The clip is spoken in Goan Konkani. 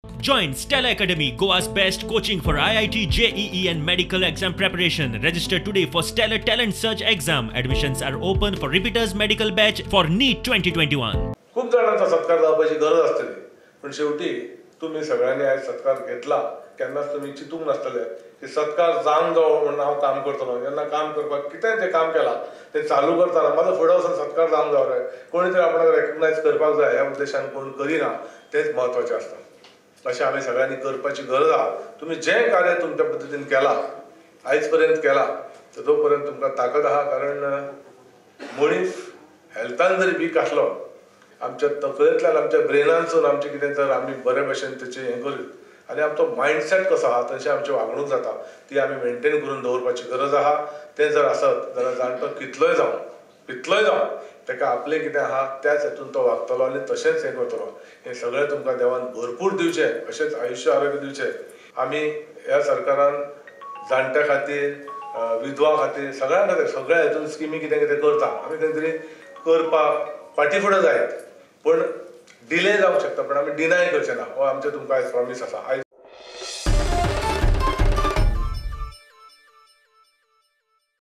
Join Stella Academy, Goa's best coaching for IIT, JEE and medical exam preparation. Register today for Stellar Talent Search exam. Admissions are open for repeaters medical batch for NEET 2021. खूप जाणांचा सत्कार जावपाची गरज आसतली, पण शेवटी तुमी सगळ्यांनी आयज सत्कार घेतला. केन्नाच तुमी चिंतूंक नासतले की सत्कार जावंक जावो म्हणून हांव काम करतलो. जेन्ना काम करपाक कितेंय तें काम केलां तें चालू करतना म्हाजो फुडें वचून सत्कार जावंक जावो रे, कोणी तरी आपणाक रेकग्नायज करपाक जाय ह्या उद्देशान कोण करिना, तेंच म्हत्वाचें आसता. अशें आमी सगळ्यांनी करपाची गरज आहा. तुमी जें कार्य तुमच्या पद्दतीन केलां, आयज पर्यंत केलां, तर तो पर्यंत तुमकां ताकद आहा. कारण मनीस हेल्थान जरी वीक आसलो, आमच्या तकलेंतल्यान आमच्या ब्रेनानसून आमचें कितें जर आमी बरे भशेन तेचें हें करीत आनी आमचो मायंडसेट कसो आहा तशें आमची वागणूक जाता, ती आमी मेनटेन करून दवरपाची गरज आहा. तें जर आसत जाल्यार जाणटो कितलोय जावं कितलोय जावं ताका आपलें कितें आहा त्याच हेतून तो वागतलो आनी तशेंच हें करतलो. हें सगळें तुमकां देवान भरपूर दिवचें, अशेंच आयुश्य आरोग्य दिवचें. आमी ह्या सरकारान जाणट्या खातीर, विधवा खातीर, सगळ्यां खातीर सगळ्या हेतून स्किमी कितें कितें करता. आमी खंय तरी करपाक फाटीं फुडें जायत, पूण डिले जावंक शकता, पण आमी डिनाय करचे ना. हो आमचें तुमकां आयज प्रॉमीस आसा. आयज